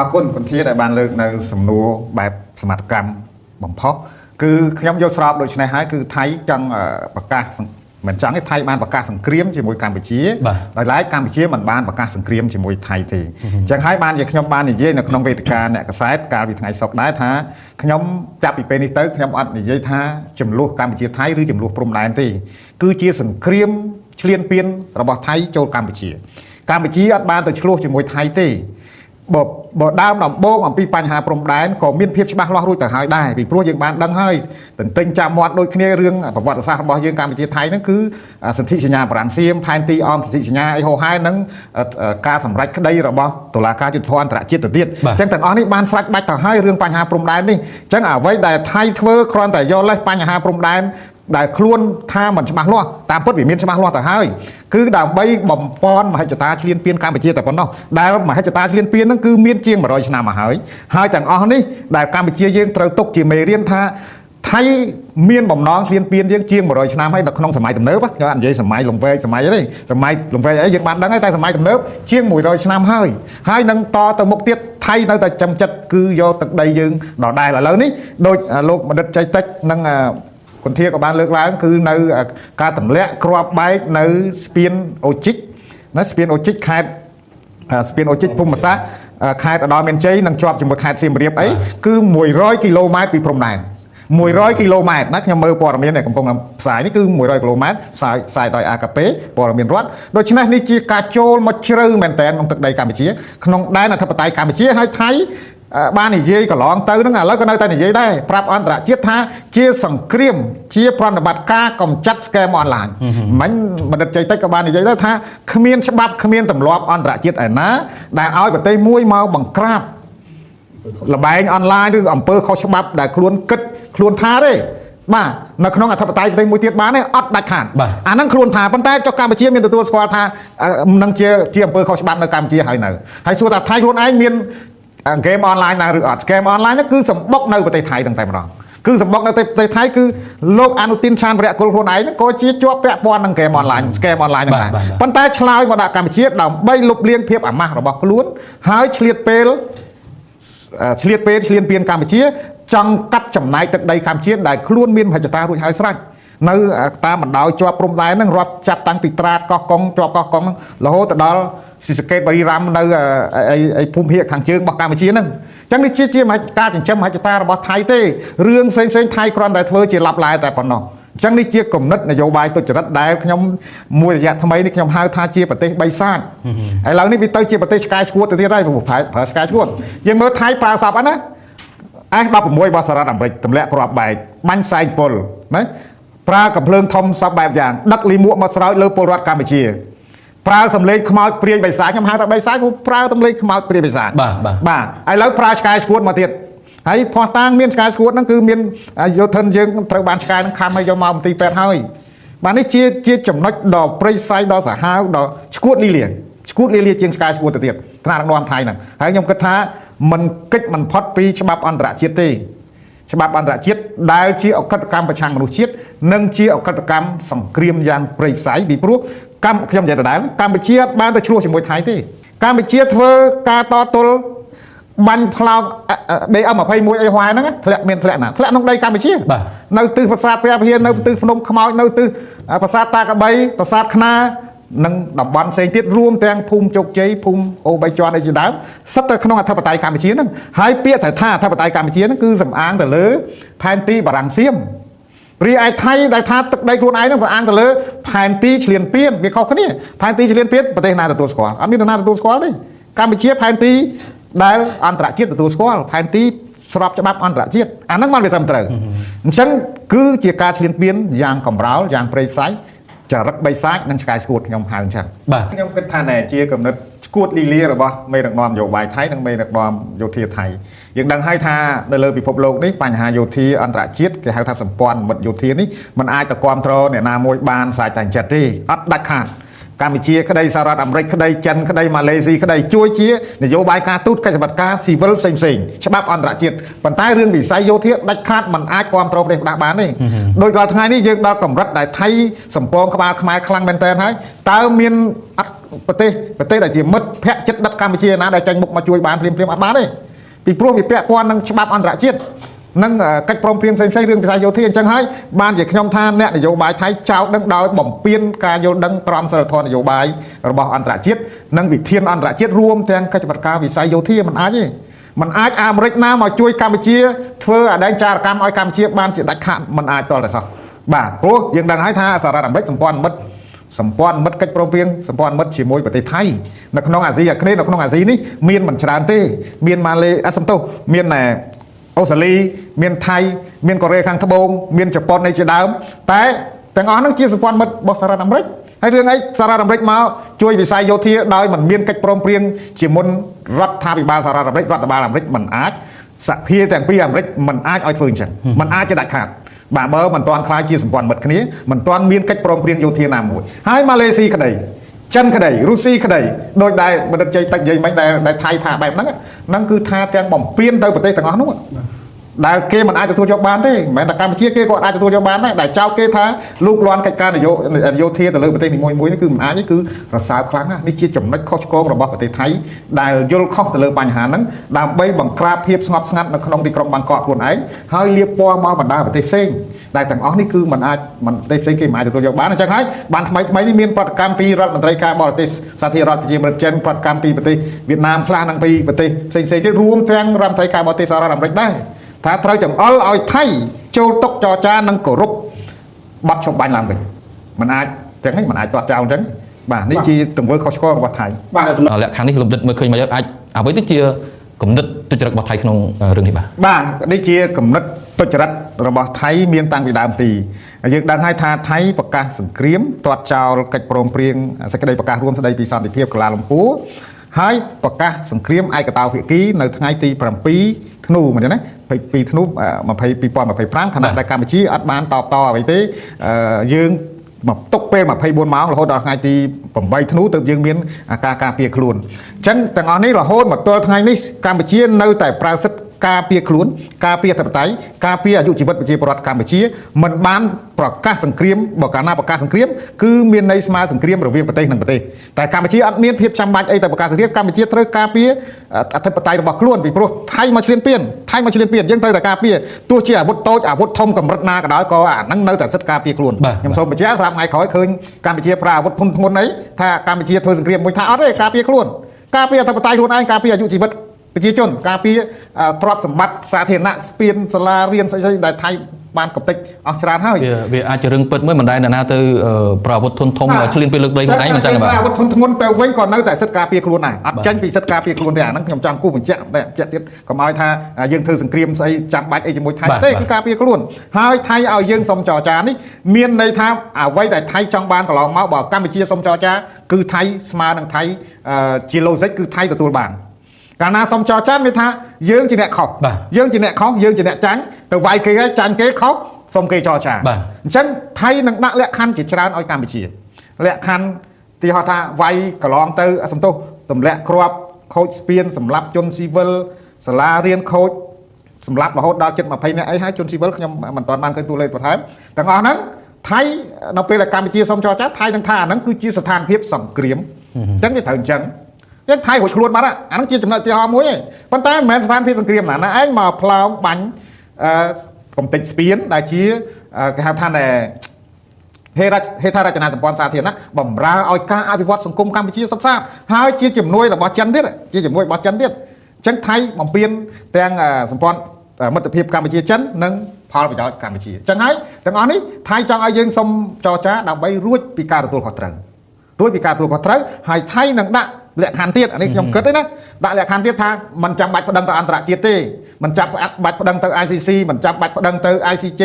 អរគុណគុណធាដែលបានលើកនៅសំណួរបែបសមត្ថកម្មបំផុសគឺខ្ញុំយល់ស្របដូច្នេះហើយគឺថៃចង់ប្រកាសមិនចង់ទេថៃបានប្រកាសសង្គ្រាមជាមួយកម្ពុជាដោយឡែកកម្ពុជាមិនបានប្រកាសសង្គ្រាមជាមួយថៃទេអញ្ចឹងហើយបានជាខ្ញុំបាននិយាយនៅក្នុងវេទិកាអ្នកកសែតកាលពីថ្ងៃសុក្រដែរថាខ្ញុំចាប់ពីពេលនេះទៅខ្ញុំអត់និយាយថាចំនួនកម្ពុជាថៃឬចំនួនព្រំដែនទេគឺជាសង្គ្រាមឈ្លានពានរបស់ថៃចូលកម្ពុជាកម្ពុជាអត់បានទៅឆ្លោះជាមួយថៃទេបើដើមដំបូងអំពីបញ្ហាព្រំដែនក៏មានភាពច្បាស់លាស់រួចទៅហើយដែរពីព្រោះយើងបានដឹងហើយទន្ទិញចាំមាត់ដូចគ្នារឿងប្រវត្តិសាស្ត្ររបស់យើងកម្ពុជាថៃហ្នឹងគឺសន្ធិសញ្ញាបារាំងសៀមផែនទីអមសន្ធិសញ្ញាអីហោហែនិងការសម្រេចក្តីរបស់តុលាការយុត្តិធម៌អន្តរជាតិទៅទៀតអញ្ចឹងទាំងអស់នេះបានស្រេចបាច់ទៅហើយរឿងបញ្ហាព្រំដែននេះអញ្ចឹងអ្វីដែលថៃធ្វើគ្រាន់តែយកលេសបញ្ហាព្រំដែនដែលខ្លួនថាមិនច្បាស់លាស់តាមពិតវាមានច្បាស់លាស់ទៅហើយគឺដើម្បីបំពន់មហិច្ឆតាឈ្លានពានកម្ពុជាតែប៉ុណ្ណោះដែលមហិច្ឆតាឈ្លានពានហ្នឹងគឺមានជាង100ឆ្នាំមកហើយហើយទាំងអស់នេះដែលកម្ពុជាយើងត្រូវទុកជាមេរៀនថាថៃមានបំណងឈ្លានពានយើងជាង100ឆ្នាំហើយនៅក្នុងសម័យទំនើបខ្ញុំអត់និយាយសម័យលង្វែកសម័យទេសម័យលង្វែកអីយើងបានដឹងហើយតែសម័យទំនើបជាង100ឆ្នាំហើយហើយនឹងតទៅមុខទៀតថៃនៅតែចាំចិត្តគឺយកទឹកដីយើងដដែលឥឡូវនេះដោយលោកបណ្ឌិតចៃតិចនិងគុណធាក៏បានលើកឡើងគឺនៅការទម្លាក់គ្រាប់បែកនៅស្ពានអូជីកណាស្ពានអូជីកខេត្តស្ពានអូជីកភូមិសាស្ត្រខេត្តឧត្តរមានជ័យនិងជាប់ជាមួយខេត្តសៀមរាបអីគឺ100គីឡូម៉ែត្រពីព្រំដែន100គីឡូម៉ែត្រណាខ្ញុំមើលព័ត៌មានដែលកំពុងផ្សាយនេះគឺ100គីឡូម៉ែត្រផ្សាយដោយ AKP ព័ត៌មានរដ្ឋដូច្នេះនេះជាការចូលមកជ្រៅមែនតើក្នុងទឹកដីកម្ពុជាក្នុងដែនអធិបតេយ្យកម្ពុជាហើយថៃបាននិយាយកន្លងទៅហ្នឹងឥឡូវក៏នៅតែនិយាយដែរប្រាប់អន្តរជាតិថាជាសង្គ្រាមជាប្រតិបត្តិការកម្ចាត់ scam អនឡាញមិញបណ្ឌិតជ័យតិចក៏បាននិយាយដែរថាគ្មានច្បាប់គ្មានទម្លាប់អន្តរជាតិឯណាដែលឲ្យប្រទេសមួយមកបង្ក្រាបលបែងអនឡាញឬអំពើខុសច្បាប់ដែលខ្លួនគិតខ្លួនថាទេបាទនៅក្នុងអធិបតេយ្យប្រទេសមួយទៀតបានទេអត់ដាច់ខាតអាហ្នឹងខ្លួនថាប៉ុន្តែចុះកម្ពុជាមានទទួលស្គាល់ថានឹងជាអំពើខុសច្បាប់នៅកម្ពុជាហើយនៅហើយសួរថាថៃខ្លួនឯងមានហ្គេមអនឡាញណាឬអត់ហ្គេមអនឡាញហ្នឹងគឺសម្បុកនៅប្រទេសថៃទាំងតែម្ដងគឺសម្បុកនៅប្រទេសថៃគឺលោកអនុទិនឆានវរៈគុលខ្លួនឯងហ្នឹងក៏ជាជាប់ពាក់ព័ន្ធនឹងហ្គេមអនឡាញ scam អនឡាញហ្នឹងដែរប៉ុន្តែឆ្លើយមកដាក់កម្ពុជាដើម្បីលុបលាងភាពអាម៉ាស់របស់ខ្លួនហើយឆ្លៀតពេលឆ្លៀនពៀនកម្ពុជាចង់កាត់ចំណែកទឹកដីកម្ពុជាដែលខ្លួនមានមហិច្ឆតារួចហើយស្រេចនៅតាមបណ្ដោយជាប់ព្រំដែនហ្នឹងរាប់ចាប់តាំងពីត្រាតកោះកុងជាប់កោះកុងរហូតទៅដល់ស៊ីសកេតបរិរមនៅអីភូមិភាគខាងជើងរបស់កម្ពុជាហ្នឹងអញ្ចឹងនេះជាការចិញ្ចឹមមហិច្ឆតារបស់ថៃទេរឿងផ្សេងផ្សេងថៃគ្រាន់តែធ្វើជាឡាប់ឡែតែប៉ុណ្ណោះអញ្ចឹងនេះជាគំនិតនយោបាយទុច្ចរិតដែលខ្ញុំមួយរយៈថ្មីនេះខ្ញុំហៅថាជាប្រទេសបិសាចឥឡូវនេះវាទៅជាប្រទេសឆ្កែឆ្កួតទៅទៀតហើយប្រើឆ្កែឆ្កួតយើងមើលថៃប្រើសពហ្នឹងណា S16 របស់សហរដ្ឋអាមេរិកទម្លាក់គ្រាប់បែកបាញ់ផ្សែងពុលណាប្រើកំភ្លើងធំសពបែបយ៉ាងដឹកលីមួកមកស្រោចលើពលរដ្ឋកម្ពុជាប្រើសម្លេងខ្មោចព្រាយបិសាចខ្ញុំហៅថាបិសាចព្រោះប្រើសម្លេងខ្មោចព្រាយបិសាចបាទឥឡូវប្រើឆ្កែឆ្កួតមកទៀតហើយភ័ស្តុតាងមានឆ្កែឆ្កួតហ្នឹងគឺមានយោធិនយើងត្រូវបានឆ្កែហ្នឹងខំឲ្យយកមកមន្ទីរពេទ្យហើយបាទនេះជាចំណុចដ៏ព្រៃផ្សៃដ៏សាហាវដ៏ឆ្កួតលីលាឆ្កួតលីលាជាងឆ្កែឆ្កួតទៅទៀតថ្នាក់ដឹកនាំថៃហ្នឹងហើយខ្ញុំគិតថាមិនកិច្ចមិនផុតពីច្បាប់អន្តរជាតិទេច្បាប់អន្តរជាតិដែលជាអក្រិតកម្មប្រឆាំងមនុស្សជាតិនិងជាអក្រិតកម្មសង្គ្រាមយ៉ាងព្រៃផ្សៃពីព្រោះខ្ញុំនិយាយដដែលកម្ពុជាអត់បានទៅឆ្លោះជាមួយថៃទេកម្ពុជាធ្វើការតទល់បាញ់ផ្លោក BM21 អីហួយហ្នឹងធ្លាក់មានធ្លាក់ណាធ្លាក់ក្នុងដីកម្ពុជានៅទិសប្រាសាទព្រះវិហារនៅទិសភ្នំខ្មោចនៅទិសប្រាសាទតាកបីប្រាសាទខ្នានិងតំបន់ផ្សេងទៀតរួមទាំងភូមិជោគជ័យភូមិអូបីជាន់អីជាដើមសិតតែក្នុងអធិបតេយ្យកម្ពុជាហ្នឹងហើយពាក្យថាអធិបតេយ្យកម្ពុជាហ្នឹងគឺសំអាងទៅលើផែនទីបារាំងសៀមរីឯថៃដែលថាទឹកដីខ្លួនឯងហ្នឹងវាអាងទៅលើផែនទីឈ្លានពានវាខុសគ្នាផែនទីឈ្លានពានប្រទេសណាទទួលស្គាល់អត់មាននរណាទទួលស្គាល់ទេកម្ពុជាផែនទីដែលអន្តរជាតិទទួលស្គាល់ផែនទីស្របច្បាប់អន្តរជាតិអាហ្នឹងបានវាត្រឹមត្រូវអញ្ចឹងគឺជាការឈ្លានពានយ៉ាងកម្រោលយ៉ាងព្រៃផ្សៃចរិតបិសាចនិងឆ្កែឆ្កួតខ្ញុំហៅអញ្ចឹងបាទខ្ញុំគិតថាណែជាគំនិតឆ្កួតលីលារបស់មេដឹកនាំនយោបាយថៃនិងមេដឹកនាំយោធាថៃយើងដឹងហើយថានៅលើពិភពលោកនេះបញ្ហាយោធាអន្តរជាតិគេហៅថាសម្ព័ន្ធមិត្តយោធានេះมันអាចទៅគ្រប់គ្រងអ្នកណាមួយបានស្រេចតែចិត្តទេអត់ដាច់ខាតកម្ពុជាក្តីសហរដ្ឋអាមេរិកក្តីចិនក្តីម៉ាឡេស៊ីក្តីជួយជានយោបាយការទូតកិច្ចសម្បត្តិការស៊ីវិលផ្សេងផ្សេងច្បាប់អន្តរជាតិប៉ុន្តែរឿងវិស័យយោធាដាច់ខាតมันអាចគ្រប់គ្រងប្រទេសផ្ដាស់បានទេដោយរាល់ថ្ងៃនេះយើងដល់កម្រិតដែលថៃសំពងក្បាលខ្មែរខ្លាំងមែនទែនហើយតើមានអត់ ប្រទេសដែលជាមិត្តភក្តិចិត្តដិតកម្ពុជាណាដែលចេញមុខមកជួយបានភ្លាមៗអត់បានទេពីព្រោះវាពាក់ព័ន្ធនឹងច្បាប់អន្តរជាតិនិងកិច្ចព្រមព្រៀងផ្សេងៗរឿងវិស័យយោធាអញ្ចឹងហើយបានជាខ្ញុំថាអ្នកនយោបាយថៃចោទនឹងដោយបំពានការយល់ដឹងក្រមសីលធម៌នយោបាយរបស់អន្តរជាតិនិងវិធានអន្តរជាតិរួមទាំងកិច្ចប្រកាសវិស័យយោធាមិនអាចទេមិនអាចអាមេរិកណាមកជួយកម្ពុជាធ្វើអាដែងចារកម្មឲ្យកម្ពុជាបានជាដាច់ខាតមិនអាចតតែសោះបាទព្រោះយើងដឹងហើយថាសហរដ្ឋអាមេរិកសម្ព័ន្ធមិត្តកិច្ចព្រមព្រៀងសម្ព័ន្ធមិត្តជាមួយប្រទេសថៃនៅក្នុងអាស៊ីអាគ្នេយ៍នៅក្នុងអាស៊ីនេះមានមិនច្រើនទេមានម៉ាឡេសំទោសមានអូស្ត្រាលីមានថៃមានកូរ៉េខាងត្បូងមានជប៉ុននេះជាដើមតែទាំងអស់ហ្នឹងជាសម្ព័ន្ធមិត្តរបស់សហរដ្ឋអាមេរិកហើយរឿងអីសហរដ្ឋអាមេរិកមកជួយវិស័យយោធាដោយមិនមានកិច្ចព្រមព្រៀងជាមុនរដ្ឋាភិបាលសហរដ្ឋអាមេរិករដ្ឋបាលអាមេរិកមិនអាចសភាទាំងពីរអាមេរិកមិនអាចឲ្យធ្វើអញ្ចឹងមិនអាចជាដាច់ខាតបាទបើមិនទាន់ខ្លាចជាសម្ព័ន្ធមិត្តគ្នាមិនទាន់មានកិច្ចព្រមព្រៀងយោធាណាមួយហើយម៉ាឡេស៊ីក្តីចិនក្តីរុស្ស៊ីក្តីដោយដែលបណ្ឌិតជ័យតិចនិយាយមិញដែលថៃថាបែបហ្នឹងហ្នឹងគឺថាទាំងបំពេញទៅប្រទេសទាំងអស់នោះដែលគេមិនអាចទទួលយកបានទេមិនមែនតែកម្ពុជាគេក៏អាចទទួលយកបានដែរដែលចោទគេថាលូកលាន់កិច្ចការយោធាទៅលើប្រទេសនីមួយៗនេះគឺមិនអាចទេគឺរសើបខ្លាំងណាស់នេះជាចំណុចខុសឆ្គងរបស់ប្រទេសថៃដែលយល់ខុសទៅលើបញ្ហាហ្នឹងដើម្បីបង្ក្រាបភាពស្ងប់ស្ងាត់នៅក្នុងទីក្រុងបាងកកខ្លួនឯងហើយលាបពណ៌មកបណ្ដាប្រទេសផ្សេងដែលទាំងអស់នេះគឺមិនអាចមិនប្រទេសផ្សេងគេមិនអាចទទួលយកបានអញ្ចឹងហើយបានថ្មីនេះមានប្រតិកម្មពីរដ្ឋមន្ត្រីការបរទេសសាធារណរដ្ឋប្រជាមានិតចិនប្រតិកម្មពីប្រទេសវៀតណាមខ្លះនិងពីប្រទេសផ្សេងៗទៀតរួមទាំងរដ្ឋមន្ត្រីការបរទេសសហរដ្ឋអាមេរិកដែរថាត្រូវចង្អុលឲ្យថៃចូលតុចរចានិងគោរពបទឈប់បាញ់ឡើងវិញមិនអាចចឹងទេមិនអាចទាត់ចោលអញ្ចឹងបាទនេះជាទង្វើខុសឆ្គងរបស់ថៃបាទលក្ខខណ្ឌនេះលំដិតមើលឃើញមកអាចអ្វីទៅជាគំនិតទុច្ចរិតរបស់ថៃក្នុងរឿងនេះបាទនេះជាគំនិតទុច្ចរិតរបស់ថៃមានតាំងពីដើមទីយើងដឹងហើយថាថៃប្រកាសសង្គ្រាមទាត់ចោលកិច្ចព្រមព្រៀងសេចក្តីប្រកាសរួមស្តីពីសន្តិភាពកូឡាលំពួរហើយប្រកាសសង្គ្រាមឯកតោភាគីនៅថ្ងៃទី7ធ្នូមែនទេណា2ធ្នូ2025ខណៈដែលកម្ពុជាអត់បានតបតអ្វីទេយើងមកទុកពេល24ម៉ោងរហូតដល់ថ្ងៃទី8ធ្នូទើបយើងមានការការពារខ្លួនអញ្ចឹងទាំងអស់នេះរហូតមកទល់ថ្ងៃនេះកម្ពុជានៅតែប្រើសិទ្ធិការពារខ្លួនការពារអធិបតេយ្យការពារអាយុជីវិតប្រជាពលរដ្ឋកម្ពុជាមិនបានប្រកាសសង្គ្រាមបើកាលណាប្រកាសសង្គ្រាមគឺមានន័យស្មើសង្គ្រាមរវាងប្រទេសនិងប្រទេសតែកម្ពុជាអត់មានភាពចាំបាច់អីតែប្រកាសសង្គ្រាមកម្ពុជាត្រូវការពារអធិបតេយ្យរបស់ខ្លួនពីព្រោះថៃមកឈ្លានពានថៃមកឈ្លានពានយើងត្រូវតែការពារទោះជាអាវុធតូចអាវុធធំកម្រិតណាក៏ដោយក៏អាហ្នឹងនៅតែសិទ្ធិការពារខ្លួនខ្ញុំសូមបញ្ជាក់ស្រាប់ថ្ងៃក្រោយឃើញកម្ពុជាប្រើអាវុធធំធ្ងន់អីថាកម្ពុជាធ្វើសង្គ្រាមមួយថាអត់ទេការពារខ្លួនការពារអធិបតេយ្យខ្លួនឯងការពារអាយុជីវិតប្រជាជនការពារទ្រព្យសម្បត្តិសាធារណៈស្ពានសាលារៀនស្អីៗដែលថៃបានកំទេចអស់ច្រើនហើយវាអាចជារឿងពិតមួយមិនដែលណាទៅប្រអាវុធធនធំឈ្លានពានលើកដីខ្លួនឯងមិនចឹងបាទអាវុធធនធ្ងន់ទៅវិញក៏នៅតែសិទ្ធិការពារខ្លួនដែរអត់ចេញពីសិទ្ធិការពារខ្លួនទេអាហ្នឹងខ្ញុំចង់គូបញ្ជាក់តែបញ្ជាក់ទៀតកុំឲ្យថាយើងធ្វើសង្គ្រាមស្អីចាំបាច់អីជាមួយថៃទេគឺការពារខ្លួនហើយថៃឲ្យយើងសុំចរចានេះមានន័យថាអ្វីដែលថៃចង់បានកន្លងមកបើកម្ពុជាសុំចរចាគឺថៃស្មើនឹងថៃជា logic គឺថៃទទួលបានកាលណាសុំចរចាមានថាយើងជាអ្នកខុសយើងជាអ្នកខុសយើងជាអ្នកចាញ់ទៅវាយគេហើយចាញ់គេខុសសុំគេចរចាអញ្ចឹងថៃនឹងដាក់លក្ខខណ្ឌជាច្រើនឲ្យកម្ពុជាលក្ខខណ្ឌទីហោះថាវាយកន្លងទៅសំទោសទម្លាក់គ្រាប់ខូចស្ពានសម្រាប់ជនស៊ីវិលសាលារៀនខូចសម្រាប់រហូតដល់ជិត20នាក់អីហើយជនស៊ីវិលខ្ញុំមិនទាន់បានឃើញតួលេខបន្ថែមទាំងអស់ហ្នឹងថៃនៅពេលដែលកម្ពុជាសុំចរចាថៃនឹងថាអាហ្នឹងគឺជាស្ថានភាពសង្គ្រាមអញ្ចឹងវាត្រូវអញ្ចឹងយើងថៃរួចខ្លួនបាត់អាហ្នឹងជាចំណុចឧទាហរណ៍មួយឯងប៉ុន្តែមិនមែនស្ថានភាពសង្គ្រាមណាណាឯងមកផ្លោងបាញ់កំទេចស្ពានដែលជាគេហៅថាហេដ្ឋារចនាសម្ព័ន្ធសាធារណៈបំរើឲ្យការអភិវឌ្ឍសង្គមកម្ពុជាសុទ្ធសាធហើយជាជំនួយរបស់ចិនទៀតជាជំនួយរបស់ចិនទៀតអញ្ចឹងថៃបំពេញទាំងសម្ព័ន្ធមិត្តភាពកម្ពុជាចិននិងផលប្រយោជន៍កម្ពុជាអញ្ចឹងហើយទាំងអស់នេះថៃចង់ឲ្យយើងសុំចរចាដើម្បីរួចពីការទទួលខុសត្រូវរួចពីការទទួលខុសត្រូវហើយថៃនឹងដាក់លក្ខខណ្ឌទៀតអានេះខ្ញុំគិតទេណាដាក់លក្ខខណ្ឌទៀតថាមិនចាំបាច់ប្តឹងទៅអន្តរជាតិទេមិនចាំបាច់ប្តឹងទៅ ICC មិនចាំបាច់ប្តឹងទៅ ICJ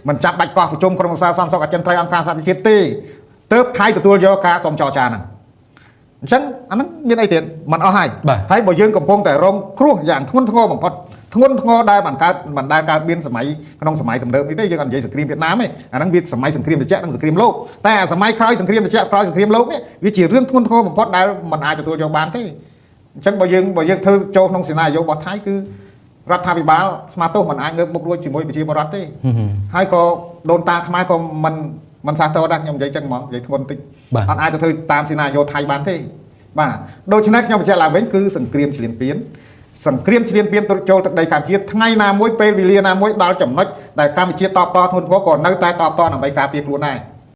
មិនចាំបាច់កោះប្រជុំក្រុមប្រឹក្សាសន្តិសុខអចិន្ត្រៃយ៍អង្គការសហប្រជាជាតិទេទើបថៃទទួលយកការសុំចរចាហ្នឹងអញ្ចឹងអាហ្នឹងមានអីទៀតមិនអស់ហើយហើយបើយើងកំពុងតែរងគ្រោះយ៉ាងធ្ងន់ធ្ងរបំផុតធ្ងន់ធ្ងរដែលបានកើតមិនដែលកើតមានសម័យក្នុងសម័យទំនើបនេះទេយើងអត់និយាយសង្គ្រាមវៀតណាមទេអាហ្នឹងវាសម័យសង្គ្រាមត្រជាក់និងសង្គ្រាមលោកតែអាសម័យក្រោយសង្គ្រាមត្រជាក់ក្រោយសង្គ្រាមលោកនេះវាជារឿងធ្ងន់ធ្ងរបំផុតដែលមិនអាចទទួលយកបានទេអញ្ចឹងបើយើងធ្វើចូលក្នុងសេណារីយ៉ូរបស់ថៃគឺរដ្ឋាភិបាលស្មាតទោសមិនអាចងើបមុខរួចជាមួយប្រជាពលរដ្ឋទេហើយក៏ដូនតាខ្មែរក៏មិន មិនសាទរដែរខ្ញុំនិយាយចឹងហ្មងនិយាយធ្ងន់តិចអត់អាចទៅធ្វើតាមសេណារីយ៉ូថៃបានទេបាទដូច្នេះខ្ញុំបញ្ជាក់ឡើងវិញគឺសង្គ្រាមឈ្លានពានសង្គ្រាមឈ្លានពានចូលទឹកដីកម្ពុជាថ្ងៃណាមួយពេលវេលាណាមួយដល់ចំណុចដែលកម្ពុជាតបតធ្ងន់ធ្ងរក៏នៅតែតបតដើម្បីការពារខ្លួនដែរ។